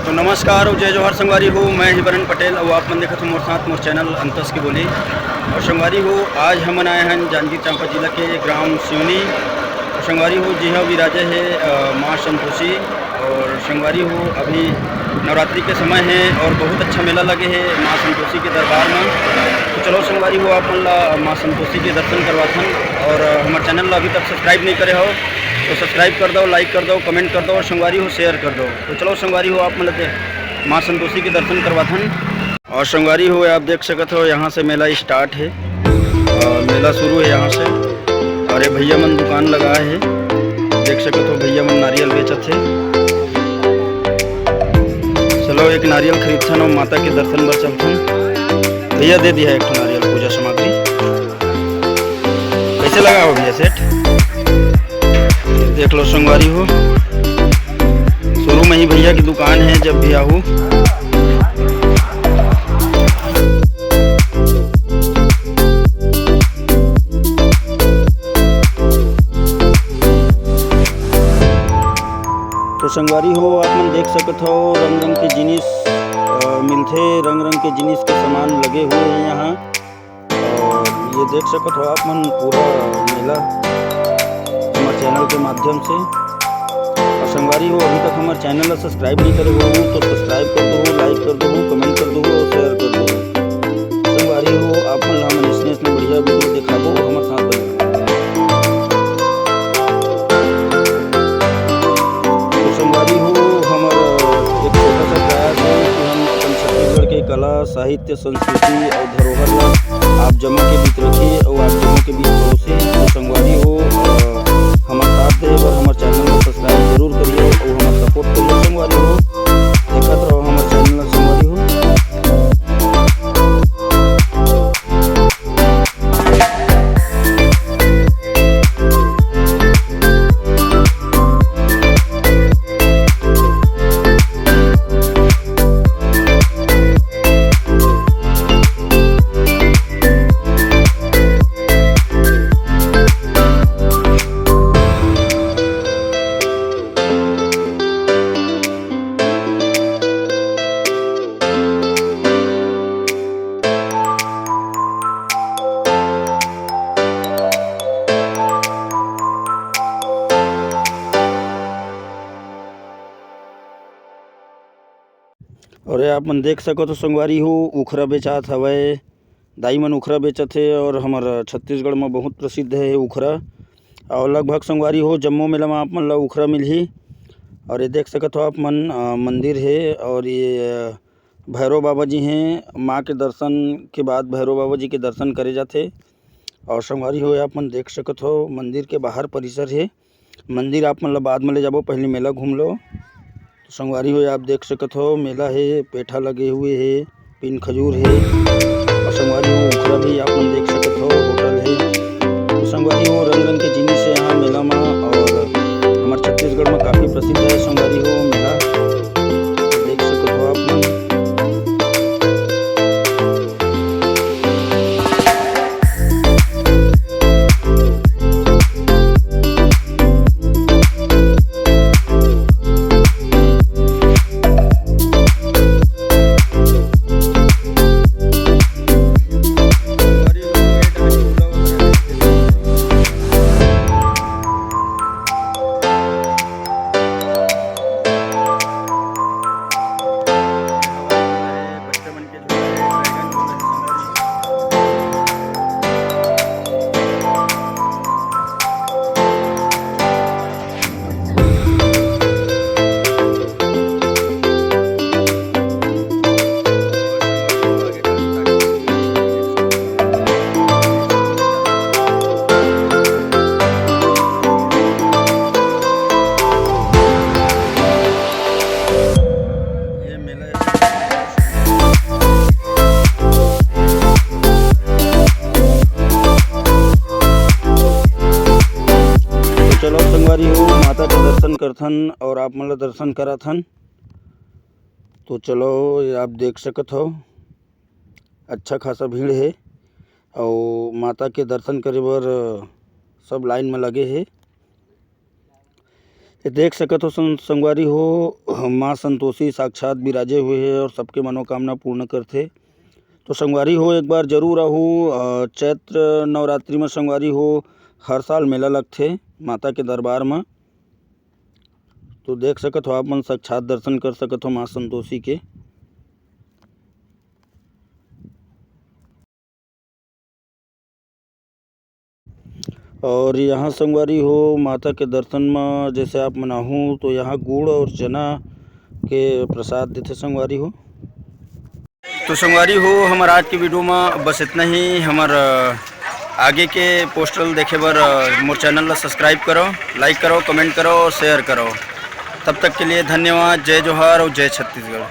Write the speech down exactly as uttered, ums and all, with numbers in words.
तो नमस्कार अउ जय जोहार संगवारी हो, मैं हिबरन पटेल अउ आप मन देखत हो मोर साथ मोर चैनल अंतस की बोली। और संगवारी हो, आज हमन आए हैं जांजगीर चांपा जिला के ग्राम सिवनी। और संगवारी हो, जिहां विराजे हे, अ, माँ संतोषी। और संगवारी हो, अभी नवरात्रि के समय है और बहुत अच्छा मेला लगे है माँ संतोषी के दरबार में। तो चलो संगवारी हो, आप मन ला माँ संतोषी के दर्शन करवाथन। और, अ, हमारे चैनल ला अभी तक सब्सक्राइब नहीं करे हो तो सब्सक्राइब कर दो, लाइक कर दो, कमेंट कर दो और संगवारी हो, शेयर कर दो। तो चलो संगवारी हो, आप मन ला दे-, माँ संतोषी के दर्शन करवाथन। और संगवारी हो, आप देख सकत हो, यहाँ से मेला स्टार्ट है और मेला शुरू है यहाँ से। और ये भैया मन दुकान लगाए है, देख सकत हो, भैया मन नारियल बेचत है। चलो, एक नारियल खरीदथन और माता के दर्शन बर चलथन। भैया दे दिया है एक ठो नारियल पूजा सामग्री। कैसे लगा हो भैया सेट? देख लो संगवारी हो, शुरू में ही भैया की दुकान है, जब भी आहू। तो संगवारी हो, आप मन देख सकत हो, रंग रंग के जिनिस, अ, मिलथे, रंग रंग के जिनिस के सामान लगे हुए हैं यहाँ। और ये देख सकत हो आप मन पूरा मेला हमारे चैनल के माध्यम से। और संगवारी हो, अभी तक हमारे चैनल ला सब्सक्राइब नहीं करे हो तो सब्सक्राइब कर दो, लाइक कर दो, कमेंट कर दो और शेयर कर दो। संगवारी हो, आप मन ला हमन इसने इसने बढ़िया वीडियो दिखाबो, हमारे साथ बने रहो। तो संगवारी हो, हमर एक छोटा सा प्रयास है कि हम अपन छत्तीसगढ़ के कला, साहित्य, संस्कृति और धरोहर ला आप जमा के बीच रखिए और आप जमा के बीच परोसिए। तो संगवारी हो, अ, हमारे साथ दे और हमारे चैनल को सब्सक्राइब जरूर करिए और हमारे सपोर्ट करिए संगवारी हो। देखत रहो हमारे चैनल ला संगवारी हो। और ये आप मन देख सकत हो संगवारी हो, उखरा बेचात हवय। दाई मन उखरा बेचत हे और हमर छत्तीसगढ़ म बहुत प्रसिद्ध हे उखरा। और लगभग संगवारी हो, जम्मो मेला म आप मन ल उखरा मिलही। और ये देख सकत हो आप मन, अ, मंदिर हे और ये, अ, भैरव बाबा जी हे। माँ के दर्शन के बाद भैरव बाबा जी के दर्शन करे जाथे। और संगवारी हो, आप मन देख सकत हो, मंदिर के बाहर परिसर हे। मंदिर आप मन ल बाद म ले जाबो, पहिली मेला घूम लो। तो संगवारी हो, आप देख सकत हो, मेला हे, पेठा लगे हुए हे, पिन खजूर हे, और संगवारी हो, उखरा भी आप मन देख सकत हो, होटल हे। तो संगवारी हो, रंग रंग के जिनिस हे यहाँ मेला म, और हमर छत्तीसगढ़ म काफी प्रसिद्ध हे संगवारी हो मेला। देख सकत हो आप मन। तो चलो संगवारी हो, माता के दर्शन करथन और आप मन ला दर्शन कराथन। तो चलो, ये आप देख सकत हो, अच्छा खासा भीड़ हे। अउ माता के दर्शन करे बर सब लाइन में लगे हे। ये देख सकत हो सं-, संगवारी हो, माँ संतोषी साक्षात विराजे हुए हे और सबके मनोकामना पूर्ण करथे। तो संगवारी हो, एक बार जरूर आहू। अ, चैत्र नवरात्रि में संगवारी हो, हर साल मेला लगथे माता के दरबार में। तो देख सकत हो, आप मन साक्षात दर्शन कर सकत हो माँ संतोषी के। और यहाँ संगवारी हो, माता के दर्शन म जैसे आप मन आहू, तो यहाँ गुड़ और चना के प्रसाद देथे संगवारी हो। तो संगवारी हो, हमर आज के वीडियो म बस इतना ही। हमर, अ, आगे के पोस्टल देखे बर, अ, मोर चैनल ला सब्सक्राइब करो, लाइक करो, कमेंट करो और शेयर करो। तब तक के लिए धन्यवाद। जय जोहार और जय छत्तीसगढ़।